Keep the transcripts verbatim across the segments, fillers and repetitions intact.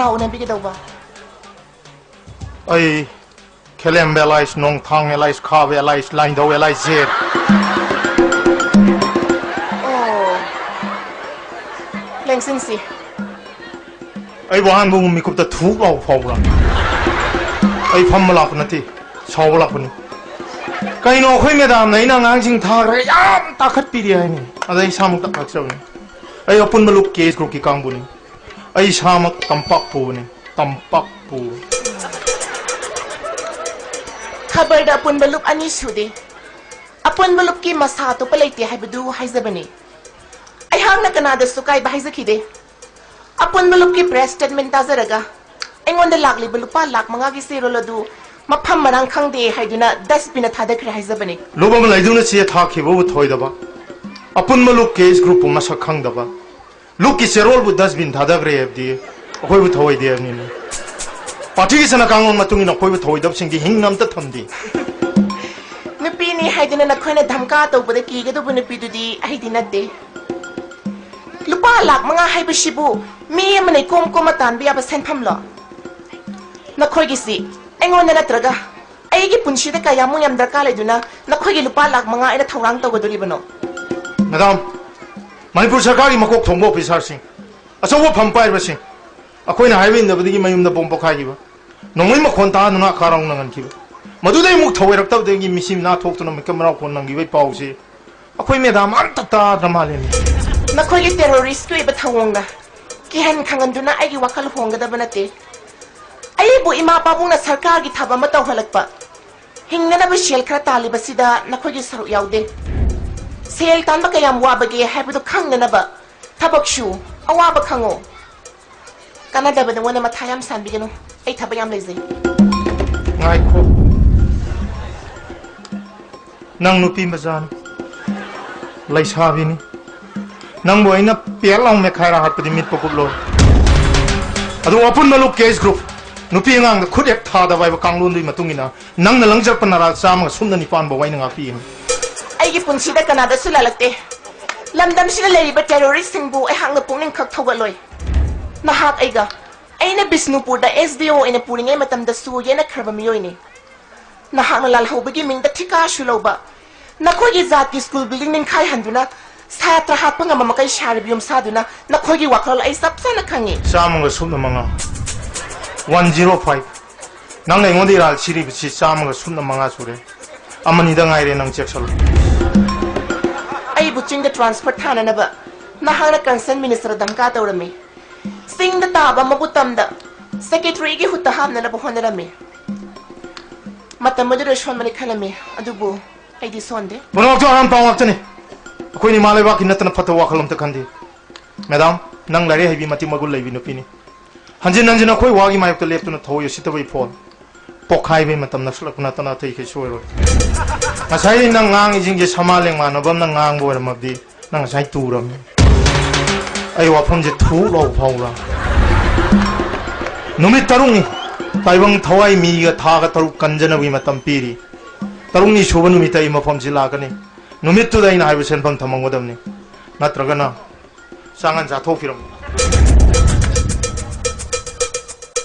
ꯄꯥꯎ ꯅꯝꯕꯤꯒꯗꯧꯕ꯫ ꯑꯩ Khelemba alias, Nongthang alias, Khaba alias, Laindhou alias Jet. ꯑꯣ꯫ ꯂꯦꯡꯁꯤꯟꯁꯤ꯫ ꯑꯩꯕꯨ ꯑꯍꯥꯟꯕ ꯎꯕ ꯃꯤꯀꯨꯞꯇ ꯊꯨꯛ ꯂꯥꯎꯕ ꯐꯥꯎꯕ꯭ꯔꯥ? ꯑꯩ ꯐꯝꯕ ꯂꯥꯛꯄ ꯅꯠꯇꯦ, ꯁꯥꯎꯕ ꯂꯥꯛꯄꯅꯤ꯫ ꯀꯩꯅꯣ, ꯑꯩꯈꯣꯏ ꯃꯦꯗꯥꯝꯅ ꯑꯩꯅ ꯑꯉꯥꯡꯁꯤꯡ ꯊꯥꯈ꯭ꯔꯒ ꯌꯥꯝ ꯇꯥꯈꯠꯄꯤꯔꯤ ꯍꯥꯏꯅꯤ꯫ ꯑꯗ ꯑꯩ ꯏꯁꯥꯃꯛ ꯇꯥꯈꯠꯆꯕꯅꯤ꯫ ꯑꯩ ꯑꯄꯨꯟꯕ ꯂꯨꯞ ꯀꯦ ꯑꯦꯁ ꯒ꯭ꯔꯨꯞꯀꯤ ꯀꯥꯡꯕꯨꯅꯤ꯫ ꯑꯩ ꯏꯁꯥꯃꯛ ꯇꯝꯄꯥꯛꯄꯨꯅꯤ, ꯇꯝꯄꯥꯛꯄꯨ꯫ ꯈꯕꯔꯗ ꯑꯄꯨꯟꯕ ꯂꯨꯞ ꯑꯅꯤ ꯁꯨꯗꯦ꯫ ꯑꯄꯨꯟꯕ ꯂꯨꯞꯀꯤ ꯃꯁꯥ ꯑꯇꯣꯞꯄ ꯂꯩꯇꯦ ꯍꯥꯏꯕꯗꯨ ꯍꯥꯏꯖꯕꯅꯤ꯫ ꯑꯩꯍꯥꯛꯅ ꯀꯅꯥꯗꯁꯨ ꯀꯥꯏꯕ ꯍꯥꯏꯖꯈꯤꯗꯦ꯫ ꯑꯄꯨꯟꯕ ꯂꯨꯞꯀꯤ ꯄ꯭ꯔꯦꯁ ꯁ꯭ꯇꯦꯠꯃꯦꯟ ꯇꯥꯖꯔꯒ ꯑꯩꯉꯣꯟꯗ ꯂꯥꯛꯂꯤꯕ ꯂꯨꯄꯥ ꯂꯥꯈ ꯃꯉꯥꯒꯤ ꯆꯦꯔꯣꯜ ꯑꯗꯨ ꯃꯐꯝ ꯃꯔꯥꯡ ꯈꯪꯗꯦ ꯍꯥꯏꯗꯨꯅ ꯗꯁꯕꯤꯟꯗ ꯊꯥꯗꯈ꯭ꯔꯦ ꯍꯥꯏꯖꯕꯅꯤ꯫ ꯂꯨꯞ ꯑꯃ ꯂꯩꯗꯨꯅ ꯆꯦ ꯊꯥꯈꯤꯕꯕꯨ ꯊꯣꯏꯗꯕ, ꯑꯄꯨꯟꯕ ꯂꯨꯞ ꯀꯦ ꯑꯦꯁ ꯒ꯭ꯔꯨꯞꯄꯨ ꯃꯁꯛ ꯈꯪꯗꯕ, ꯂꯨꯞꯀꯤ ꯆꯦꯔꯣꯜꯕꯨ ꯗꯁꯕꯤꯟ ꯊꯥꯗꯈ꯭ꯔꯦ ꯍꯥꯏꯕꯗꯤ ꯑꯩꯈꯣꯏꯕꯨ ꯊꯧꯑꯣꯏꯗꯦ ꯍꯥꯏꯕꯅꯤꯅꯦ꯫ ꯄꯥꯔꯇꯤꯒꯤ ꯆꯠꯅ ꯀꯥꯡꯂꯣꯟ ꯃꯇꯨꯡ ꯏꯟꯅ ꯑꯩꯈꯣꯏꯕꯨ ꯊꯧꯑꯣꯏꯗꯕꯁꯤꯡꯗꯤ ꯍꯤꯡꯅ ꯑꯝꯇ ꯊꯝꯗꯦ꯫ ꯅꯨꯄꯤꯅꯤ ꯍꯥꯏꯗꯨꯅ ꯅꯈꯣꯏꯅ ꯙꯝꯀꯥ ꯇꯧꯕꯗ ꯀꯤꯒꯗꯧꯕ ꯅꯨꯄꯤꯗꯨꯗꯤ ꯑꯩꯗꯤ ꯅꯠꯇꯦ꯫ ꯂꯨꯄꯥ ꯂꯥꯈ ꯃꯉꯥ ꯍꯥꯏꯕꯁꯤꯕꯨ ꯃꯤ ꯑꯃꯅ ꯏꯀꯣꯝ ꯀꯣꯝꯅ ꯇꯥꯟꯕ ꯌꯥꯕ ꯁꯦꯟꯐꯝꯂꯣ? ꯅꯈꯣꯏꯒꯤꯁꯤ ꯑꯩꯉꯣꯟꯗ ꯅꯠꯇ꯭ꯔꯒ ꯑꯩꯒꯤ ꯄꯨꯟꯁꯤꯗ ꯀꯌꯥꯃꯨꯛ ꯌꯥꯝ ꯗꯔꯀꯥꯔ ꯂꯩꯗꯨꯅ ꯅꯈꯣꯏꯒꯤ ꯂꯨꯄꯥ ꯂꯥꯈ ꯃꯉꯥ ꯑꯩꯅ ꯊꯧꯔꯥꯡ ꯇꯧꯒꯗꯣꯔꯤꯕꯅꯣ? ꯃꯦꯗꯥꯝ, ꯃꯅꯤꯄꯨꯔ ꯁꯔꯀꯥꯔꯒꯤ ꯃꯀꯣꯛ ꯊꯣꯡꯕ ꯑꯣꯐꯤꯁꯥꯔꯁꯤꯡ, ꯑꯆꯧꯕ ꯐꯝ ꯄꯥꯏꯔꯤꯕꯁꯤꯡ, ꯑꯩꯈꯣꯏꯅ ꯍꯥꯏꯕ ꯏꯟꯗꯕꯗꯒꯤ ꯃꯌꯨꯝꯗ ꯕꯣꯝ ꯄꯣꯈꯥꯏꯈꯤꯕ, ꯅꯣꯡꯃꯩ ꯃꯈꯣꯟ ꯇꯥꯗꯨꯅ ꯈꯥꯔꯧ ꯅꯪꯍꯟꯈꯤꯕ, ꯃꯗꯨꯗꯩ ꯑꯃꯨꯛ ꯊꯧꯑꯣꯏꯔꯛꯇꯕꯗꯒꯤ ꯃꯤꯁꯤ ꯃꯤꯅꯥ ꯊꯣꯛꯇꯨꯅ ꯃꯤꯀꯞ ꯃꯔꯥꯎ ꯐꯣꯟ ꯅꯪꯈꯤꯕꯒꯤ ꯄꯥꯎꯁꯤ ꯑꯩꯈꯣꯏ ꯃꯦꯗꯥꯝ ꯑꯝꯇ ꯇꯥꯗ꯭ꯔ ꯃꯥꯜꯂꯦꯅꯦ꯫ ꯅꯈꯣꯏꯒꯤ ꯇꯦꯔꯣꯔꯤꯁꯀꯤ ꯑꯣꯏꯕ ꯊꯧꯑꯣꯡꯅ ꯀꯤꯍꯟ ꯈꯪꯍꯟꯗꯨꯅ ꯑꯩꯒꯤ ꯋꯥꯈꯜ ꯍꯣꯡꯒꯗꯕ ꯅꯠꯇꯦ꯫ ꯑꯩꯕꯨ ꯏꯃꯥ ꯄꯥꯕꯨꯡꯅ ꯁꯔꯀꯥꯔꯒꯤ ꯊꯕꯛ ꯑꯃ ꯇꯧꯍꯜꯂꯛꯄ, ꯍꯤꯡꯅꯅꯕ ꯁꯦꯜ ꯈꯔ ꯇꯥꯜꯂꯤꯕꯁꯤꯗ ꯅꯈꯣꯏꯒꯤ ꯁꯔꯨꯛ ꯌꯥꯎꯗꯦ꯫ ꯁꯦꯜ ꯇꯥꯟꯕ ꯀꯌꯥꯝ ꯋꯥꯕꯒꯦ ꯍꯥꯏꯕꯗꯨ ꯈꯪꯅꯅꯕ ꯊꯕꯛ ꯁꯨ, ꯑꯋꯥꯕ ꯈꯪꯉꯣ꯫ ꯀꯥꯟꯅꯗꯕ ꯅꯉꯣꯟꯗ ꯃꯊꯥ ꯌꯥꯝ ꯁꯥꯟꯕꯤꯒꯅꯨ꯫ ꯑꯩ ꯊꯕꯛ ꯌꯥꯝ ꯂꯩꯖꯩ꯫ ꯉꯥꯏꯈꯣ꯫ ꯅꯪ ꯅꯨꯄꯤ ꯃꯆꯥꯅꯤ꯫ ꯂꯩꯁꯥꯕꯤꯅꯤ꯫ ꯅꯪꯕꯨ ꯑꯩꯅ ꯄꯦꯠ ꯂꯥꯎ ꯃꯦꯠꯈꯥꯏꯔ ꯍꯥꯠꯄꯗꯤ ꯃꯤꯠ ꯄꯀꯨꯞꯂꯣꯏ꯫ ꯑꯗꯨ ꯑꯄꯨꯟꯕ ꯂꯨꯞ ꯀꯦ ꯑꯦꯁ ꯒ꯭ꯔꯨꯞ, ꯅꯨꯄꯤ ꯑꯉꯥꯡꯗ ꯈꯨꯠ ꯍꯦꯛ ꯊꯥꯗꯕ ꯍꯥꯏꯕ ꯀꯥꯡꯂꯣꯟꯗꯨꯒꯤ ꯃꯇꯨꯡ ꯏꯟꯅ ꯅꯪꯅ ꯂꯪꯖꯔꯛꯄ ꯅꯔꯥ ꯆꯥꯝꯃꯒ ꯁꯨꯞꯅ ꯅꯤꯄꯥꯟ ꯐꯥꯎ ꯑꯩꯅ ꯉꯥꯛꯄꯤꯒꯅꯤ꯫ ꯑꯩꯒꯤ ꯄꯨꯟꯁꯤꯗ ꯀꯅꯥꯗꯁꯨ ꯂꯥꯜꯂꯛꯇꯦ꯫ ꯂꯝꯗꯝꯁꯤꯗ ꯂꯩꯔꯤꯕ ꯇꯦꯔꯣꯔꯤꯁꯁꯤꯡꯕꯨ ꯑꯩꯍꯥꯛꯅ ꯄꯨꯛꯅꯤꯡ ꯈꯛ ꯊꯧꯒꯠꯂꯣꯏ꯫ ꯅꯍꯥꯛ ꯑꯩꯒ ꯑꯩꯅ ꯕꯤꯁꯅꯨꯄꯨꯔꯗ S D O ꯑꯣꯏꯅ ꯄꯨꯔꯤꯉꯩ ꯃꯇꯝꯗꯁꯨ ꯌꯦꯟꯅꯈ꯭ꯔꯕ ꯃꯤꯑꯣꯏꯅꯤ꯫ ꯅꯍꯥꯛꯅ ꯂꯥꯜꯍꯧꯕꯒꯤ ꯃꯤꯡꯗ ꯊꯤꯀꯥꯁꯨ ꯂꯧꯕ, ꯅꯈꯣꯏꯒꯤ ꯖꯥꯠꯀꯤ ꯁ꯭ꯀꯨꯜ ꯕꯤꯜꯗꯤꯡ ꯅꯤꯡꯈꯥꯏꯍꯟꯗꯨꯅ ꯁꯥꯇ꯭ꯔ ꯍꯥꯠꯄ ꯉꯝꯕ ꯃꯈꯩ ꯁꯥꯔꯤꯕ ꯌꯨꯝ ꯁꯥꯗꯨꯅ ꯅꯈꯣꯏꯒꯤ ꯋꯥꯈꯜ ꯑꯩ ꯆꯞ ꯆꯥꯅ ꯈꯪꯉꯤ꯫ ꯆꯥꯝꯃꯒ ꯁꯨꯞꯅ ꯃꯉꯥ꯫ One zero five꯫ ꯅꯪꯅ ꯑꯩꯉꯣꯟꯗ ꯏꯔꯥꯜ ꯁꯤꯔꯤꯕꯁꯤ ꯆꯥꯝꯃꯒ ꯁꯨꯞꯅ ꯃꯉꯥ ꯁꯨꯔꯦ꯫ ꯑꯃꯅꯤꯗ ꯉꯥꯏꯔꯦ, ꯅꯪ ꯆꯦꯛꯁꯜꯂꯨ꯫ ꯑꯩꯕꯨ ꯆꯤꯡꯗ transfer ꯊꯥꯅꯅꯕ ꯅꯍꯥꯛꯅ concerned minister ꯙꯝꯀꯥ ꯇꯧꯔꯝꯃꯤ꯫ ꯆꯤꯡꯗ ꯇꯥꯕ ꯃꯍꯨꯠ ꯇꯝꯗ secretaryꯒꯤ ꯍꯨꯠꯇ ꯍꯥꯞꯅꯅꯕ ꯍꯣꯠꯅꯔꯝꯃꯤ꯫ ꯃꯇꯝ ꯑꯗꯨꯗ ꯁꯣꯟꯕꯅꯤ ꯈꯜꯂꯝꯃꯤ, ꯑꯗꯨꯕꯨ ꯑꯩꯗꯤ ꯁꯣꯟꯗꯦ꯫ ꯄꯨꯝꯅꯃꯛꯇꯣ ꯑꯔꯥꯟ ꯄꯥꯎ ꯉꯥꯛꯇꯅꯤ꯫ ꯑꯩꯈꯣꯏꯅ ꯏꯃꯥ ꯂꯩꯕꯥꯛꯀꯤ ꯅꯠꯇꯅ ꯐꯠꯇꯕ ꯋꯥꯈꯜ ꯑꯝꯇ ꯈꯟꯗꯦ꯫ Madam, ꯅꯪ ꯂꯥꯏꯔꯤꯛ ꯍꯩꯕꯤ ꯃꯇꯤꯛ ꯃꯒꯨꯟ ꯂꯩꯕꯤ ꯅꯨꯄꯤꯅꯤ꯫ ꯍꯟꯖꯤꯟ ꯍꯟꯖꯤꯟ ꯑꯩꯈꯣꯏ ꯋꯥꯒꯤ ꯃꯥꯌꯣꯛꯇ ꯂꯦꯞꯇꯨꯅ ꯊꯧꯑꯣꯏ ꯎꯁꯤꯠꯇꯕ ꯏꯐꯣꯜ ꯄꯣꯛꯈꯥꯏꯕꯒꯤ ꯃꯇꯝ ꯅꯛꯁꯤꯜꯂꯛꯄ ꯅꯠꯇꯅ ꯑꯇꯩ ꯀꯩꯁꯨ ꯑꯣꯏꯔꯣꯏ꯫ ꯉꯁꯥꯏ ꯅꯪ ꯉꯥꯡꯉꯤꯁꯤꯡꯁꯦ ꯁꯃꯥ ꯂꯦꯡꯃꯥꯟꯅꯕ ꯑꯃꯅ ꯉꯥꯡꯕ ꯑꯣꯏꯔꯝꯃꯕꯗꯤ ꯅꯪ ꯉꯁꯥꯏ ꯇꯨꯔꯝꯅꯤ꯫ ꯑꯩ ꯋꯥꯐꯝꯁꯦ ꯊꯨꯛ ꯂꯥꯎ ꯐꯥꯎꯕ꯭ꯔꯥ? ꯅꯨꯃꯤꯠ ꯇꯔꯨꯛꯅꯤ꯫ ꯇꯥꯏꯕꯪ ꯊꯋꯥꯏ ꯃꯤꯒ ꯊꯥꯒ ꯇꯔꯨꯛ ꯀꯟꯖꯅꯕꯒꯤ ꯃꯇꯝ ꯄꯤꯔꯤ꯫ ꯇꯔꯨꯛꯅꯤ ꯁꯨꯕ ꯅꯨꯃꯤꯠꯇ ꯑꯩ ꯃꯐꯝꯁꯤ ꯂꯥꯛꯀꯅꯤ꯫ ꯅꯨꯃꯤꯠꯇꯨꯗ ꯑꯩꯅ ꯍꯥꯏꯕ ꯁꯦꯟꯐꯝ ꯊꯝꯃꯝꯒꯗꯕꯅꯤ꯫ ꯅꯠꯇ꯭ꯔꯒꯅ ꯆꯥꯉꯟ ꯆꯥꯊꯣꯛꯄꯤꯔꯝꯃꯨ꯫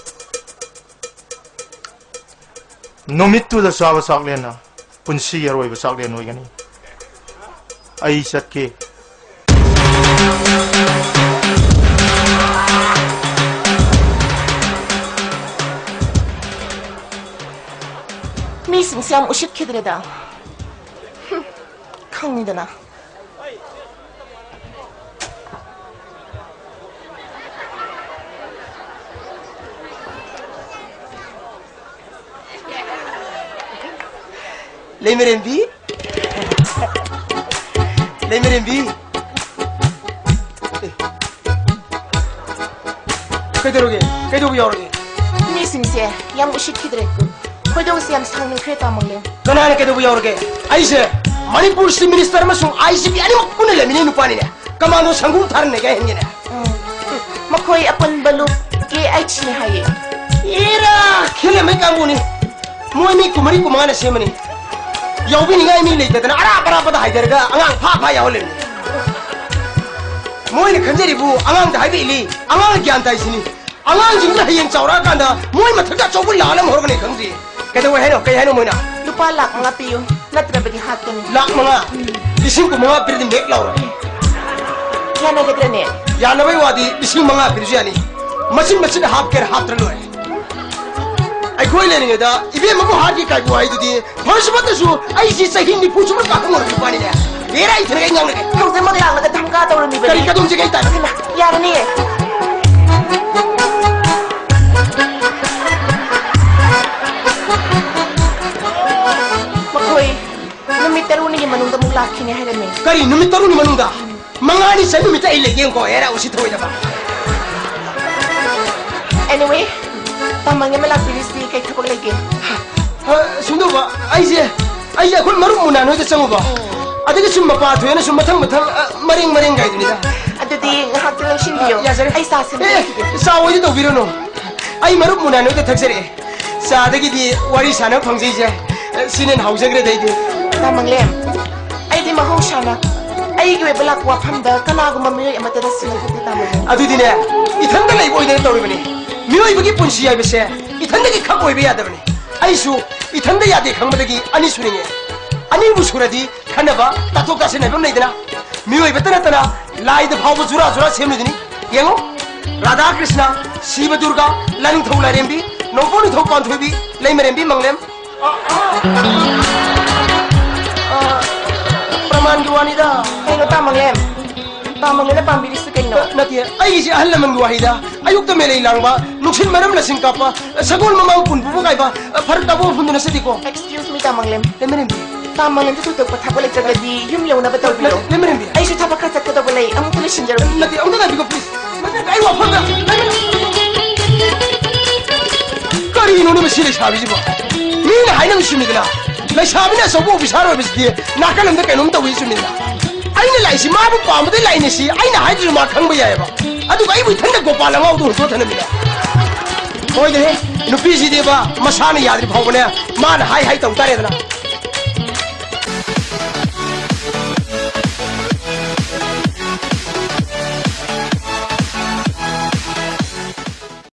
ꯅꯨꯃꯤꯠꯇꯨꯗ ꯆꯥꯕ ꯆꯥꯛꯂꯦꯟꯅ ꯄꯨꯟꯁꯤꯒꯤ ꯑꯔꯣꯏꯕ ꯆꯥꯛꯂꯦꯟ ꯑꯣꯏꯒꯅꯤ꯫ ꯑꯩ ꯆꯠꯀꯦ꯫ ꯃꯤꯁꯤꯡꯁꯦ ꯌꯥꯝ ꯎꯁꯤꯠꯈꯤꯗ꯭ꯔꯦꯗ꯫ ꯍꯨꯝ, ꯈꯪꯉꯤꯗꯅ꯫ ꯂꯩꯃꯔꯦꯝꯕꯤ? ꯂꯩꯃꯔꯦꯝꯕꯤ? ꯑꯦ꯫ ꯀꯩꯗꯧꯔꯒꯦ? ꯀꯩꯗꯧꯕ ꯌꯥꯎꯔꯒꯦ? ꯃꯤꯁꯤꯡꯁꯦ ꯌꯥꯝ ꯎꯁꯤꯠꯈꯤꯗ꯭ꯔꯦ꯫ ꯈꯣꯏꯗꯧꯁꯦ ꯌꯥꯝ ꯁꯥꯎꯅꯤꯡꯈ꯭ꯔꯦ, ꯇꯥꯃꯣ꯫ ꯀꯅꯥꯅ ꯀꯩꯗꯧꯕ ꯌꯥꯎꯔꯒꯦ? ꯑꯩꯁꯦ ꯃꯅꯤꯄꯨꯔ Chief Minister ꯑꯃꯁꯨꯡ I G P ꯑꯅꯤꯃꯛ ꯄꯨꯟꯅ ꯂꯩꯃꯤꯟꯅꯩ ꯅꯨꯄꯥꯅꯤꯅꯦ꯫ ꯀꯃꯥꯟꯗꯣ ꯁꯪꯒꯨ ꯊꯥꯔꯅꯦ ꯀꯥꯏ ꯍꯦꯟꯒꯦꯅꯦ? ꯎꯝ꯫ ꯃꯈꯣꯏ ꯑꯄꯨꯟꯕ ꯂꯨꯞ K H ꯅꯤ ꯍꯥꯏꯌꯦ꯫ ꯏꯔꯥ, ꯈꯦꯂꯦꯝꯕꯩ ꯀꯥꯡꯕꯨꯅꯤ꯫ ꯃꯣꯏ ꯃꯤ ꯀꯨꯟꯃꯔꯤ ꯀꯨꯟꯃꯉꯥꯅ ꯁꯦꯝꯕꯅꯤ꯫ ꯌꯥꯎꯕꯤꯅꯤꯡꯉꯥꯏ ꯃꯤ ꯂꯩꯇꯗꯅ ꯑꯔꯥꯞ ꯑꯔꯥꯞꯄꯗ ꯍꯥꯏꯗꯔꯒ ꯑꯉꯥꯡ ꯐꯥ ꯐꯥ ꯌꯥꯎꯍꯜꯂꯤꯕꯅꯤ꯫ ꯃꯣꯏꯅ ꯈꯟꯖꯔꯤꯕꯨ ꯑꯉꯥꯡꯗ ꯍꯥꯏꯕ ꯏꯜꯂꯤ, ꯑꯉꯥꯡꯅ ꯒ꯭ꯌꯥꯟ ꯇꯥꯏ ꯁꯤꯅꯤ꯫ ꯑꯉꯥꯡꯁꯤꯡꯗꯨꯅ ꯍꯌꯦꯡ ꯆꯥꯎꯔꯛꯑꯀꯥꯟꯗ ꯃꯣꯏ ꯃꯊꯛꯇ ꯑꯆꯧꯕ ꯂꯥꯜ ꯑꯃ ꯍꯧꯔꯛꯀꯅꯤ ꯈꯪꯗ꯭ꯔꯤ꯫ ꯀꯩꯗꯧꯋꯦ ꯍꯥꯏꯅꯣ? ꯀꯩ ꯍꯥꯏꯅꯣ ꯃꯣꯏꯅ? "ꯂꯨꯄꯥ ꯂꯥꯛ ꯃꯉꯥ ꯄꯤꯌꯨ, ꯅꯠꯇ꯭ꯔꯕꯗꯤ ꯍꯥꯠꯀꯅꯤ"꯫ ꯂꯥꯛ ꯃꯉꯥ? ꯂꯤꯁꯤꯡ ꯀꯨꯟ ꯃꯉꯥ ꯄꯤꯔꯗꯤ ꯃꯦꯛ ꯂꯥꯎꯔꯣꯏ꯫ ꯌꯥꯅꯒꯗ꯭ꯔꯅꯦ? ꯌꯥꯅꯕꯩ ꯋꯥꯗꯤ ꯂꯤꯁꯤꯡ ꯃꯉꯥ ꯄꯤꯔꯁꯨ ꯌꯥꯅꯤ꯫ ꯃꯆꯤꯟ ꯃꯆꯤꯟ ꯍꯥꯞꯀꯦꯔꯥ ꯍꯥꯞꯇ꯭ꯔ ꯂꯣꯏꯔꯦ꯫ ꯑꯩꯈꯣꯏ ꯂꯩꯔꯤꯉꯩꯗ ꯏꯕꯦꯝꯃꯕꯨ ꯍꯥꯠꯈꯤ ꯀꯥꯏꯕꯨ ꯍꯥꯏꯗꯨꯗꯤ, ꯐꯔꯁꯨ ꯐꯠꯇ꯭ꯔꯁꯨ ꯑꯩꯁꯤ ꯆꯍꯤ ꯅꯤꯐꯨ ꯁꯨꯝꯕ ꯄꯥꯈꯪ ꯑꯣꯏꯔꯛꯄ ꯅꯨꯄꯥꯅꯤꯅꯦ꯫ ꯕꯦꯔꯥ ꯏꯊꯅ ꯑꯩ ꯉꯥꯡꯅꯒꯦ꯫ ꯍꯧꯖꯤꯛꯃꯛ ꯂꯥꯛꯂꯒ ꯙꯝꯀꯥ ꯇꯧꯔꯝꯃꯤꯕꯅꯤ꯫ ꯀꯔꯤ ꯀꯗꯣꯝꯁꯦ ꯀꯩ ꯇꯥꯏ? ꯏꯃꯥ, ꯌꯥꯔꯅꯤꯌꯦ꯫ ꯃꯈꯣꯏ ꯅꯨꯃꯤꯠ ꯇꯔꯨꯛꯅꯤꯒꯤ ꯃꯅꯨꯡꯗ ꯑꯃꯨꯛ ꯂꯥꯛꯈꯤꯅꯤ ꯍꯥꯏꯔꯝꯃꯤ꯫ ꯀꯔꯤ ꯅꯨꯃꯤꯠ ꯇꯔꯨꯛꯅꯤ ꯃꯅꯨꯡꯗ? ꯃꯉꯥꯅꯤ ꯆꯟ ꯅꯨꯃꯤꯠꯇ ꯑꯩ ꯂꯩꯒꯦ ꯌꯦꯡꯉꯨꯀꯣ, ꯍꯦꯔꯥ ꯎꯁꯤ ꯊꯣꯏꯗꯕ꯫ Anyway, ꯇꯥꯃꯪ ꯑꯃ ꯂꯥꯛꯄꯤꯔꯤꯁꯤ ꯀꯩ ꯊꯕꯛ ꯂꯩꯒꯦ? ꯑ, ꯁꯨꯝ ꯇꯧꯕ, ꯑꯩꯁꯦ, ꯑꯩꯁꯦ ꯑꯩꯈꯣꯏ ꯃꯔꯨꯞ ꯃꯨꯅꯥꯟ ꯍꯣꯏꯗ ꯆꯪꯉꯨꯕ꯫ ꯎꯝ꯫ ꯑꯗꯒꯤ ꯁꯨꯝ ꯃꯄꯥ ꯊꯣꯛꯑꯦꯅ ꯁꯨꯝ ꯃꯊꯪ ꯃꯊꯪ, ꯑ, ꯃꯔꯦꯡ ꯃꯔꯦꯡ ꯒꯥꯏꯗꯨꯅꯤꯗ꯫ ꯑꯗꯨꯗꯤ ꯉꯥꯏꯍꯥꯛꯇ ꯂꯧꯁꯤꯟꯕꯤꯌꯣ꯫ ꯌꯥꯖꯔꯦ꯫ ꯑꯩ ꯆꯥ ꯑꯦ, ꯁꯦꯝꯕꯤꯔꯛꯈꯤꯒꯦ꯫ ꯆꯥ ꯑꯣꯏꯗꯤ ꯇꯧꯕꯤꯔꯨꯅꯨ꯫ ꯑꯩ ꯃꯔꯨꯞ ꯃꯨꯅꯥꯟ ꯍꯣꯏꯗ ꯊꯛꯆꯔꯛꯑꯦ꯫ ꯆꯥꯗꯒꯤꯗꯤ ꯋꯥꯔꯤ ꯁꯥꯟꯅꯕ ꯐꯪꯖꯩꯁꯦ꯫ ꯁꯤꯅ ꯍꯦꯟꯅ ꯍꯥꯎꯖꯈ꯭ꯔꯦꯗ ꯑꯩꯗꯤ꯫ ꯇꯥꯃꯪꯂꯦꯝ, ꯑꯩꯗꯤ ꯃꯍꯧꯁꯥꯅ ꯑꯩꯒꯤ ꯑꯣꯏꯕ ꯂꯥꯛꯄ ꯋꯥꯐꯝꯗ ꯀꯅꯥꯒꯨꯝꯕ ꯃꯤꯑꯣꯏ ꯑꯃꯠꯇꯗ ꯁꯤꯟꯅ ꯊꯣꯛꯇꯦ, ꯇꯥꯃꯣ꯫ ꯑꯗꯨꯗꯤꯅꯦ, ꯏꯊꯟꯇ ꯂꯩꯕ ꯑꯣꯏꯗꯅ ꯇꯧꯔꯤꯕꯅꯤ꯫ ꯃꯤꯑꯣꯏꯕꯒꯤ ꯄꯨꯟꯁꯤ ꯍꯥꯏꯕꯁꯦ ꯏꯊꯟꯇꯒꯤ ꯈꯛ ꯑꯣꯏꯕ ꯌꯥꯗꯕꯅꯤ꯫ ꯑꯩꯁꯨ ꯏꯊꯟꯇ ꯌꯥꯗꯦ ꯈꯪꯕꯗꯒꯤ ꯑꯅꯤ ꯁꯨꯅꯤꯡꯉꯦ꯫ ꯑꯅꯤꯕꯨ ꯁꯨꯔꯗꯤ ꯈꯟꯅꯕ, ꯇꯥꯊꯣꯛ ꯇꯥꯁꯤꯟ ꯍꯥꯏꯕ ꯑꯃ ꯂꯩꯗꯅ꯫ ꯃꯤꯑꯣꯏꯕꯇ ꯅꯠꯇꯅ ꯂꯥꯏꯗ ꯐꯥꯎꯕ ꯖꯨꯔꯥ ꯖꯨꯔꯥ ꯁꯦꯝꯂꯤꯗꯨꯅꯤ꯫ ꯌꯦꯡꯉꯨ, ꯔꯥꯙꯥ ꯀ꯭ꯔꯤꯁꯅ, ꯁꯤꯕ ꯗꯨꯔꯒꯥ, ꯂꯥꯅꯤꯡꯊꯧ ꯂꯥꯏꯔꯦꯝꯕꯤ, ꯅꯣꯡꯄꯣꯛ ꯅꯤꯡꯊꯧ ꯄꯥꯟꯊꯣꯏꯕꯤ, ꯂꯩꯃꯔꯦꯝꯕꯤ ꯃꯪꯂꯦꯝ꯫ ꯑ, ꯄ꯭ꯔꯃꯥꯟꯒꯤ ꯋꯥꯅꯤꯗ꯫ ꯀꯩꯅꯣ ꯇꯥꯃꯪꯂꯦꯝ? ꯇꯥꯃꯪꯂꯦꯝꯅ ꯄꯥꯝꯕꯤꯔꯤꯁꯤ ꯀꯩꯅꯣ? ꯅꯠꯇꯦ, ꯑꯩꯒꯤꯁꯦ ꯑꯍꯜ ꯂꯃꯟꯒꯤ ꯋꯥꯍꯩꯗ꯫ ꯑꯌꯨꯛꯇ ꯃꯦꯂꯩ ꯂꯥꯡꯕ, ꯅꯨꯡꯊꯤꯜ ꯃꯔꯝ ꯂꯁꯤꯡ ꯀꯥꯞꯄ, ꯁꯒꯣꯜ ꯃꯃꯥꯡ ꯄꯨꯟ ꯄꯨꯕ ꯀꯥꯏꯕ, ꯐꯔꯛ ꯇꯥꯕ ꯋꯥꯐꯝꯗꯨ ꯅꯠꯆꯗꯦꯀꯣ꯫ Excuse me, ꯇꯥꯃꯪꯂꯦꯝ꯫ ꯂꯩꯃꯔꯦꯝꯕꯤ꯫ ꯇꯥꯃꯪꯂꯦꯝꯗ ꯊꯣꯏꯗꯣꯛꯄ ꯊꯕꯛ ꯂꯩꯇ꯭ꯔꯒꯗꯤ ꯌꯨꯝ ꯌꯧꯅꯕ ꯇꯧꯕꯤꯔꯣ꯫ ꯅꯠꯇꯦ, ꯂꯩꯃꯔꯦꯝꯕꯤ꯫ ꯑꯩꯁꯨ ꯊꯕꯛ ꯈꯔ ꯆꯠꯀꯗꯧꯕ ꯂꯩ, ꯑꯃꯨꯛꯇ ꯂꯣꯏꯁꯤꯟꯖꯔꯨꯈꯤꯒꯦ꯫ ꯅꯠꯇꯦ, ꯑꯃꯨꯛꯇ ꯉꯥꯏꯕꯤꯈꯣ, please꯫ ꯅꯠꯇꯦ, ꯑꯩ ꯋꯥꯐꯝꯗ, ꯂꯩꯃꯔꯦꯝꯕꯤ꯫ ꯀꯔꯤꯅꯣꯅꯦ ꯃꯁꯤ ꯂꯩꯁꯥꯕꯤꯁꯤꯕꯣ? ꯃꯤꯅ ꯍꯥꯏꯅꯕ ꯆꯨꯝꯃꯤꯗꯅ, ꯂꯩꯁꯥꯕꯤꯅ ꯑꯆꯧꯕ ꯑꯣꯐꯤꯁꯥꯔ ꯑꯣꯏꯕꯁꯤꯗꯤ ꯅꯥꯀꯜ ꯑꯃꯗ ꯀꯩꯅꯣꯝ ꯇꯧꯏ ꯆꯨꯝꯃꯤꯗꯅ꯫ ꯑꯩꯅ ꯂꯥꯛꯏꯁꯤ ꯃꯥꯕꯨ ꯄꯥꯝꯕꯗꯩ ꯂꯥꯛꯏꯅꯦ ꯁꯤ, ꯑꯩꯅ ꯍꯥꯏꯗ꯭ꯔꯁꯨ ꯃꯥ ꯈꯪꯕ ꯌꯥꯏꯑꯕ꯫ ꯑꯗꯨꯒ ꯑꯩꯕꯨ ꯏꯊꯟꯗ ꯒꯣꯄꯥꯜ ꯑꯉꯥꯎꯕꯗ ꯍꯨꯟꯇꯣꯛꯑ ꯊꯅꯝꯃꯤꯗ꯫ ꯍꯣꯏꯅꯦꯍꯦ, ꯅꯨꯄꯤꯁꯤꯗꯤꯕ ꯃꯁꯥꯅ ꯌꯥꯗ꯭ꯔꯤ ꯐꯥꯎꯕꯅꯦ, ꯃꯥꯅ ꯍꯥꯏ ꯍꯥꯏ ꯇꯧ ꯇꯥꯔꯦꯗꯅ꯫